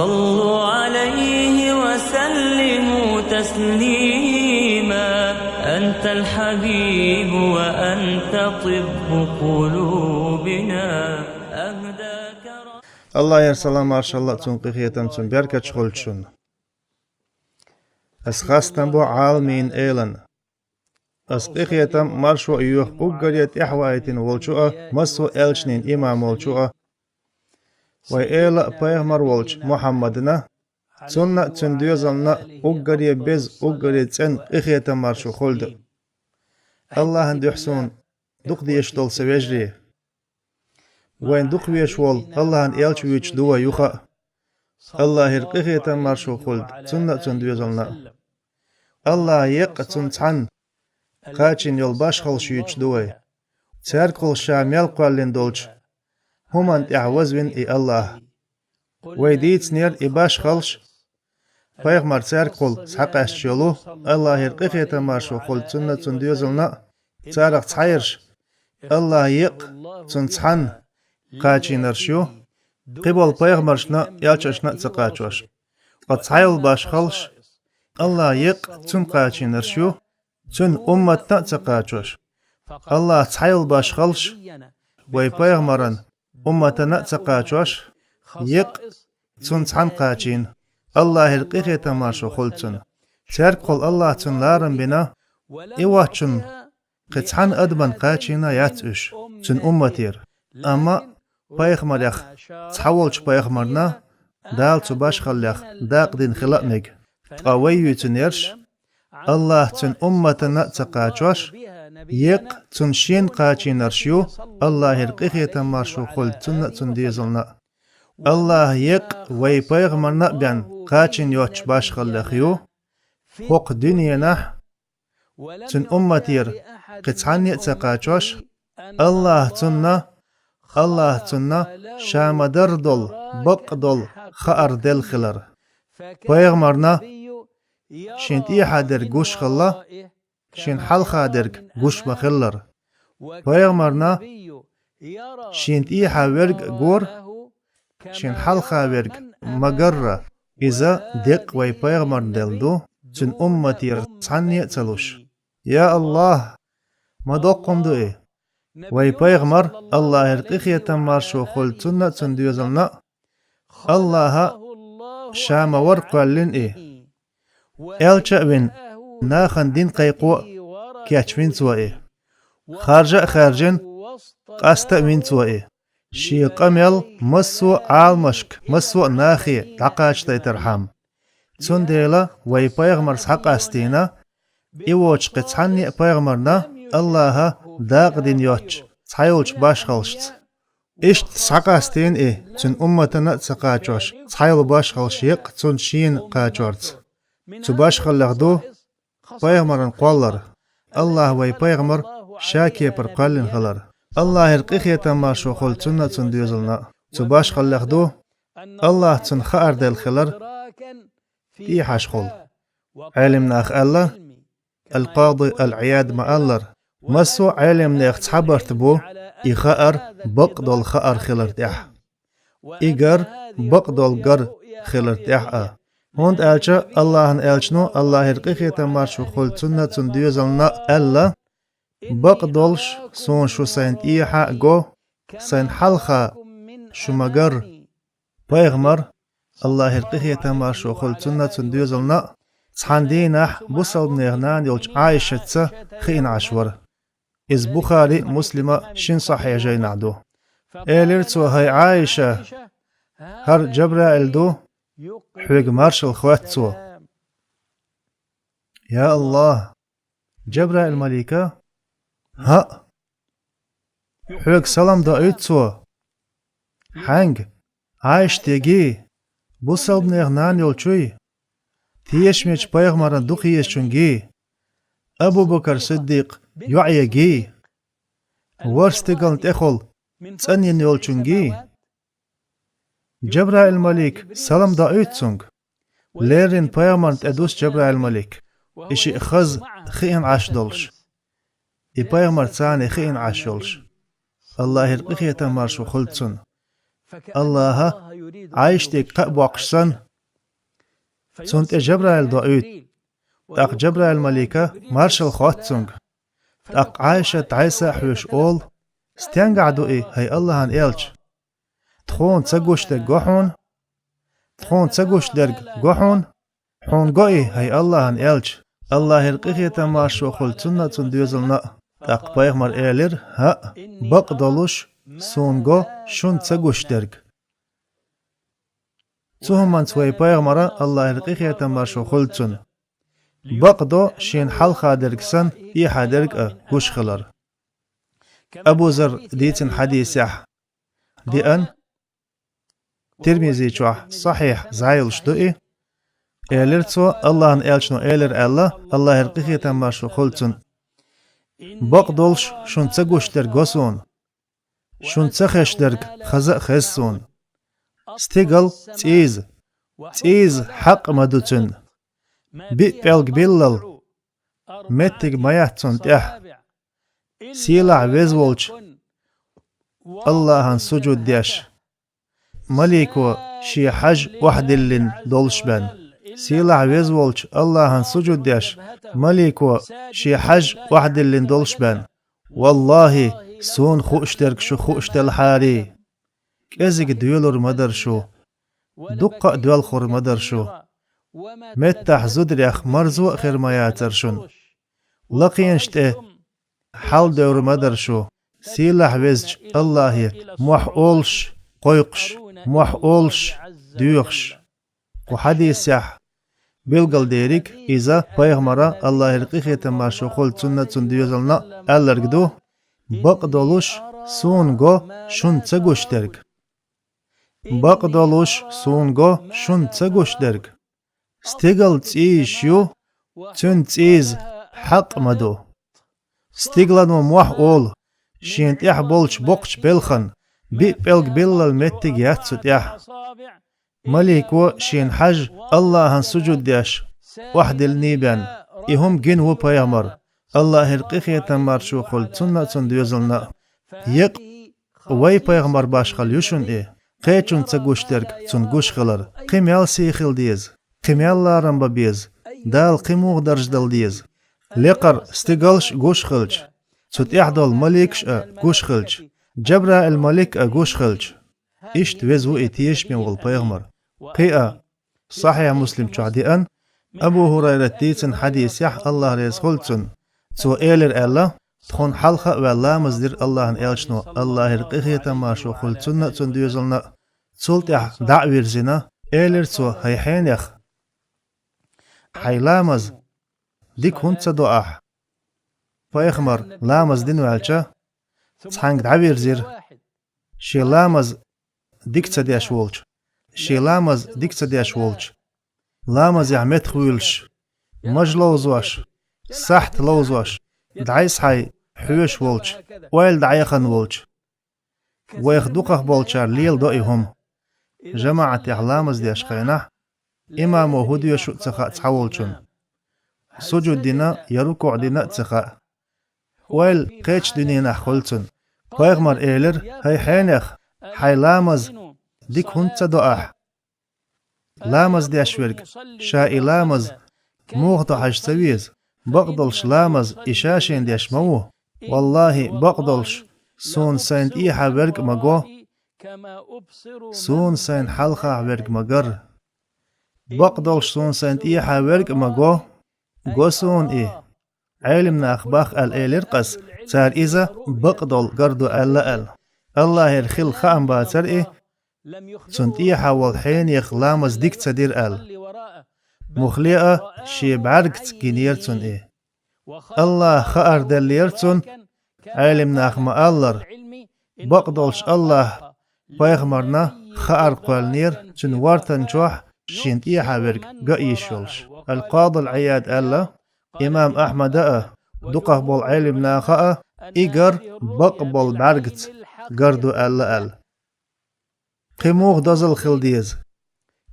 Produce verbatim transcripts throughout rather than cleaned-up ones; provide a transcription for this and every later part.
صلوا عليه وسلموا تسليما. أنت الحبيب وأنت طب قلوبنا. أهداك رب. Аллахьера салам, маршалла цунна, къинхетам цунна, беркаташ хуьлда шуна. Ас хастам бу Ӏаламийн Элана. Ас къинхетам, маршо а йоьху уггаре тӀаьхьаваийтина волчу а, массо а элчанийн имам волчу а, вай Эла а, пайхамар волчу Мухьаммадана, цунна а, цуьнан доьзална а уггаре беза, уггаре цӀена къинхетам, маршо хуьлда. Аллахьан дуьхьа суна дукха дезаш долу сан вежарий. Вайна дукха везаш волу Аллахьан элча вуьйцуш ду вай юха а. Аллахьера къинхетам, маршо хуьлда цунна а, цуьнан доьзална а. Аллахьан еккъа цунна цхьанна кхачийна йолу башхаллаш юьйцуш ду вай. Цаьргахула ша мел кхоьллина долчу хӀуманна тӀехь вазвина и Аллахь. Вай дийцинера и башхаллаш, пайхамар цаьргахула схьакъаьсташ йолу, Аллахьера къинхетам, маршо хуьлда цунна а, цуьнан доьзална а, царах цхьайерш, Аллахьан еккъа цунна цхьанна кхачийнарш ю, кхиболу пайхамаршна а, элчанашна а ца кхачош. Ткъа цхьайолу башхаллаш, Аллахьан еккъа цунна кхачийнарш ю, цуьнан умматна а ца кхачош. Аллахь цхьайолу башхаллаш, вай пайхамаран умматана а ца кхачош, еккъа цунна цхьанна кхачийна, Аллахьера къинхетам, маршо хуьлда цунна. Цаьргахула Аллахь цунна ларам бина, и воцчунна кхин цхьана адамна кхачийна яц уьш, цуьнан умматера. Амма пайхамарех цхьа волчу пайхамарна Дала цу башхаллех дакъа дина хила а мега. Ткъа вай юьйцинарш, Аллахь цуьнан умматана а ца кхачош, еккъа цунна шена кхачийнарш ю, Аллахьера къинхетам, маршо хуьлда цунна а, цуьнан доьзална а. Аллахь еккъа вай пайхамарна а бен кхачийна йоцчу башхаллех ю, хӀокху дуьненахь цуьнан умматера кхин цхьанне а ца кхачош, Аллахь цунна, Аллахь цунна ша ма-дарра долу, бакъ долу хаар делла хилар. Пайхамарна шен тӀехьа дерг гуш хилла, шен хьалха дерг гуш ма-хиллара. Пайхамарна шен тӀехьа верг а гора, шен хьалха верг ма-гарра. Иза деккъа вай пайхамарна делла ду, цуьнан умматера цхьанне а ца луш. Я Аллахь, ма доккха хӀума ду и! Вай пайхамар, Аллахьера къинхетам, маршо хуьлда цунна а, цуьнан доьзална а, Аллахьа ша ма-варра кхоьллина и. Элча а вина, нахана дин кхайкхо а кечвина цо и. Харжа а хаьржина, къаста а вина цо и. Шен къамел массо а Ӏаламашка, массо а нахе дӀакхачадайтархьама. Цундела вай пайхамар схьакъастийна, и воцуш кхин цхьанне а пайхамарна Аллахьа дакъа дина йоцчу цхьайолчу башхаллашца. Иштта схьакъастийна и, цуьнан умматана а ца кхачош, цхьайолу башхаллаш еккъа цунна шена кхачорца. Цу башхаллех ду пайхамаран кхоллар, Аллахьа вай пайхамар ша кепара кхоьллина хилар. Аллахьера къинхетам, маршо хуьлда цунна а, цуьнан доьзална а. Цу башхаллех ду, Аллахь цунна хаар делла хилар тӀехьашхула. Ӏелимнаха аьлла, Ал-Къади Ал-Ӏияд ма-аллара, массо а Ӏелимнех цхьа барт бу и хаар бакъдолу хаар хилар тӀехь. И гар бакъдолу гар хилар тӀехь а. ХӀунда аьлча Аллахьан элчано, Аллахьера къинхетам, маршо хуьлда цунна а, цуьнан доьзална а, аьлла: «Бакъдолуш суна шу сайн тӀехьа а го, сайн хьалха шу ма-гарра». Пайхамар, Аллахьера къинхетам, маршо хуьлда цунна а, цуьнан доьзална а, цхьана дийнахь бусалбанех нана йолчу Ӏайшатца хиъна Ӏаш вара. Иза Бухари а, Муслима а шина сахьихь жайнахь ду. Элира цо: «ХӀай Ӏайша, хӀара Джабраил ду, хьоьга маршалла хоьтту цо». Я Аллахь! Джабраил-малика? ХӀаъ. Хьоьга салам доуьйту цо. Хьаьнга? Ӏайшатегий? Бусалбанех нана йолчуй? Тешамечу пайхамаран дукхаезачуьнгий? Абу-Бакар Сиддикъ йоӀегий? ВорхӀ стигална тӀехула цӀанйина йолчуьнгий? Джабраил-малик, салам доуьйту цуьнга. Леррина пайхамарна тӀе дуссу Джабраил-малик, и шиъ хаза хиъна Ӏаш долуш. И пайхамар царна хиъна Ӏаш йолуш. Аллахьера къинхетам, маршо хуьлда цунна. Аллаха Ӏайшатига кхаъ боккхуш санна, цунна тӀе Жабраил доуьйту. ТӀаккха Жабраил малика маршалла хотту цуьнга. ТӀаккха Ӏайшат дӀайса а хьоьжуш олу: «Стенгахь ду и, хӀай Аллахьан элча? Тхуна ца гуш дерг го хьуна? Тхуна ца гуш дерг го хьуна? Хьуна го и, хӀай Аллахьан элча, Аллахьера къинхетам, маршо хуьлда цунна а, цуьнан доьзална а». ТӀаккха пайхамар элира: «ХӀаъ, бакъдолуш суна го шуна ца гуш дерг». Цу хӀуманца вай пайхамара, Аллахьера къинхетам, маршо хуьлда цунна, бакъдо шена хьалха дерг санна, тӀехьа дерг а гуш хилар. Абу Зарра дийцина хьадисехь деана, Тирмизи чохь сахьихь зӀе йолуш ду и. Элира цо: «Аллахьан элчано элира аьлла, Аллахьера къинхетам, маршо хуьлда цунна: „Бакъдолуш шуна ца гуш дерг го суна, шуна ца хезаш дерг хаза а хеза суна. Стигал цӀийза, цӀийза хьакъ ма ду цуьнан. Биъ пӀелг биллал меттиг ма яц цунна тӀехь, сийлахь веза волчу Аллахьан сужуд деш, малико шен хьаж охьадиллина долуш бен. Сийлахь веза волчу Аллахьан сужуд деш, малико шен хьаж охьадиллина долуш бен. Валлахьи, суна хууш дерг шу хууш делхьарий, кӀезиг доьлур ма дара шу, дуккха а доьлхур ма дара шу, меттахь зударех марзо а хир ма яцара шуна, лакхенаш тӀе хьалдевр ма дара шу, сийлахь везачу Аллахье мохь олуш кхойкхуш, мохь олуш доьхуш». Кху хьадисехь билгалдериг иза пайхамара, Аллахьера къинхетам, маршо хуьлда цунна а, цуьнан доьзална а, аьлларг ду: «Бакъдолуш суна го шуна ца гуш дерг. Бакъдолуш суна го шуна ца гуш дерг. Стигал цӀийзаш ю, цуьнан цӀийза хьакъ ма ду. Стигалано мохь олу, шена тӀехь болчу боккхачу белхан биъ пӀелг биллал меттиг яц цу тӀехь. Малико шена хьаж Аллахьан сужуд деш охьадиллиний бен». И хӀума гина ву пайхамар, Аллахьера къинхетам, маршо хуьлда цунна а, цуьнан доьзална а. Екъа вай пайхамар башхалла ю шуна и, кхечунна ца гуш дерг цунна гуш хилар. Кхин мел сий хила деза, кхин мел ларам бан беза, Дала кхин муха даржа дала деза? Лекхара стигалш а гуш хилча, цу тӀехь долу маликаш а гуш хилча, Жабраил малик а гуш хилча. Иштта веза ву и тешаме волу пайхамар. Кхин а Сахьихь Муслим чохь деана, Абу ХӀурайрат дийцина хьадисехь, Аллах реза хуьлда цунна, цо элира аьлла: «Тхуна хьалха а ваьлла ламаз дира Аллахьан элчано, Аллахьера къинхетам, маршо хуьлда цунна а, цуьнан доьзална а. Цул тӀаьхьа дӀа а вирзина, элира цо: „ХӀай хьенех, хьайн ламаз дика хӀунда ца до ахь?“ Пайхамар ламаз дина ваьлча, цхьаьнга дӀавирзира, шен ламаз дика ца деш волчу, шен ламаз дика ца деш волчу, ламазехь меттахвуьйлуш, маж ловзош, сахьт ловзош, дӀай-схьай хьоьжуш волчу, ойла дӀаяхана волчу. Вайх дукхахболчара леладо и хӀума. ЖамаӀатехь ламаз деш хенахь, имамо хӀун доьшу а ца хаьа цхьаволчунна, сужуд дина я рукуӀ дина а ца хаьа. Ойла кхечу дуьненахь хуьлу цуьнан. Пайхамар элира: „ХӀай хьенех, хьайн ламаз дика хӀунда ца до ахь?“ Ламаз деш верг ша и ламаз муха до хьажа ца веза, бакъдолуш ламаз и ша шена деш ма ву. Валлахьи, бакъдолуш суна сайна тӀехьа верг а ма го, суна сайна хьалхахь верг ма гар. Бакъдолуш суна сайна тӀехьа верг а ма го, го суна и. Ӏелам наха бах аьлла элира ас, цара иза бакъдолу гар ду аьлла аьлла. Аллахьера хилла хаам бацара и, цунна тӀехьа волу хьенех ламаз дика ца дира аьлла. Муххале а шен бӀаьргаца гинера цунна и. Аллаха хаар деллера цунна, Ӏелам наха ма-аллара, бакъдолуш Аллаха пайхамарна хаар кхоьллинера цуьнан вортан чохь шена тӀехьа верг ган йиш йолуш. Ал-Къади ал-Ӏияд аьлла, имам Ахьмада а, дукхахболу Ӏелам наха а, и гар бакъболу бӀаьргаца гар ду аьлла аьлла. Кхин муха дозалла хила деза?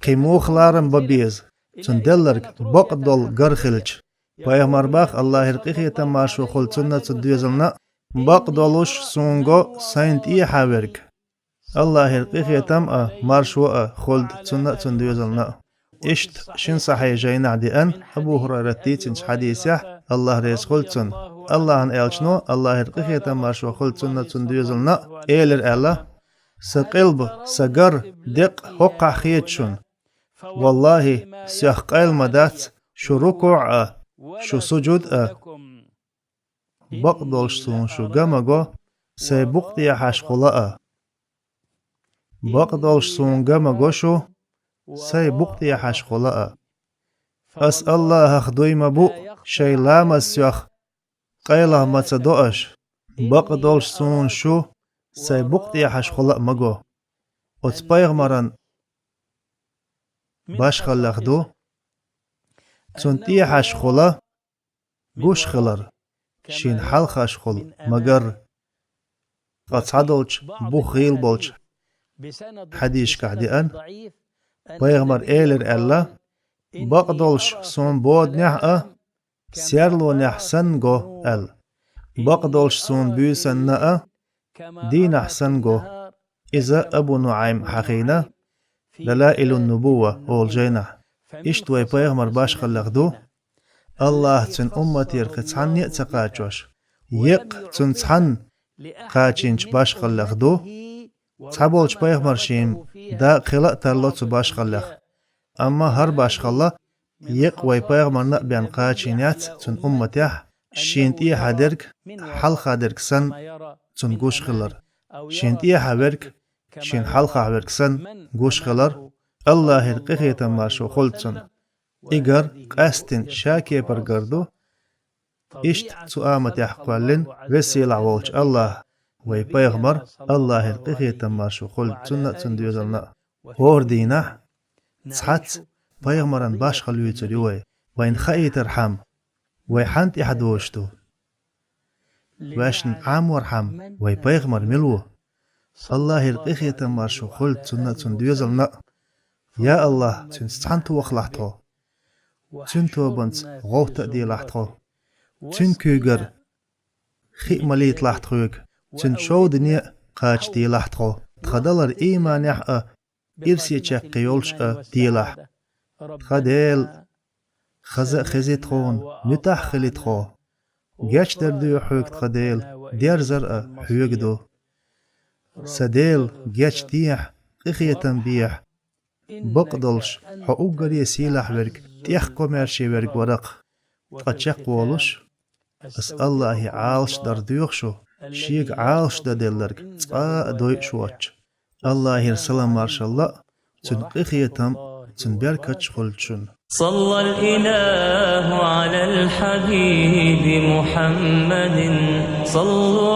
Кхин муха ларам бан беза, цунна делларг бакъдолу гар хилча? Пайхамар бах, Аллахьера къинхетам, маршо хуьлда цунна а, цуьнан доьзална а: „Бакъдолуш суна го сайна тӀехьа верг“. Аллахьера къинхетам а, маршо а хуьлда цунна а, цун доьзална а. Иштта шин сахьихь жайнахь деана, Абу Хурайрата дийцинчу хьадисехь, Аллахь реза хуьлда цунна, Аллахьан элчано, Аллахьера къинхетам а, маршо хуьлда цунна а, цун доьзална а, элира аьлла: «Сан къилба, сан гар, деккъа хӀоккхахь хета шуна. Валлахьи, сох къайла ма дац шу рукуӀ а, шу сужуд а. Бакъдолуш суна шу ган ма го, сайн букъ тӀехьашхула а. Бакъдолуш суна ган ма го шу, сайн букъ тӀехьашхула а. Ас Аллахьах дуй ма бу, шайн ламаз соьх къайлагӀа ма ца до аша. Бакъдолуш суна шу сайн букъ тӀехьашхула а ма го». Оцу пайхамаран башхаллех ду цунна тӀехьашхула гуш хилар, шена хьалхашхула магар. Ткъа цхьадолчу бух гӀийла болчу хьадисашкахь деана, пайхамара элира аьлла: «Бакъдолуш суна боданехь а, серлонехь санна го», аьлла. «Бакъдолуш суна буьйсанна а, дийнахь санна го». Иза Абу НуӀайма хьахийна «Далаилун-Нубувва» олу жайнахь. Иштта вай пайхамар башхаллех ду, Аллахь цуьнан умматера кхин цхьанне а ца кхачош, еккъа цуьнан цхьанна кхачийначу башхаллех ду. Цхьаболчу пайхамаршийн дакъа хила а тарло цу башхаллех. Амма хӀара башхалла еккъа вай пайхамарна а бен кхачийна яц цуьнан умматехь, шена тӀехьа дерг хьалха дерг санна цунна гуш хилар, шена тӀехьа верг шена хьалха верг санна гуш хилар, Аллахьера къинхетам а, маршо а хуьлда цунна. И гар къаьсттина ша кепара гар ду. Иштта цу аматехь кхоьллина веза-сийлахь волчу Аллахь вай пайхамар, Аллахьера къинхетам а, маршо а хуьлда цунна а, цун доьзална а. ХӀора дийнахь цхьацца пайхамаран башхалла юьйцур ю вай. Вайна хаийтархьама, вай хьанна тӀаьхьа дозуш ду? Ваьшна Ӏаморхьама, вай пайхамар мила ву? Аллахьера къинхетам а, маршо а хуьлда цунна а, цун доьзална а. Я Аллахь, цуьнца цхьаьна тохалахь тхо. Цуьнан тобанца гӀовтта а делахь тхо. Цуьнан куьйгара хи а малийталахь тхоьга. Цуьнан шовдане а кхачаделахь тхо. Тхан далар ийманехь а, ирсе чекх йолуш а делахь. Тхан Дела, хаза а хези тхуна, муьтӀахь а хили тхо. Гечдар доьху хьоьга, тхан Дела, дерзар а хьоьга ду. Сан Дела, гечдехьа, къинхетам бехьа, бакъдолуш хьо уггаре сийлахь верг, тӀех комаьрша верг вара-кх. Ткъа чекхволуш, ас Аллахье Ӏалашдар доьху шу, шега Ӏалашдан делларг цкъа а дойуш воцчу. Аллахьера салам-маршалла а, цуьнан къинхетам а, цуьнан беркаташ а хуьлда шуна. صلى الإله على الحبيب محمد. صلوا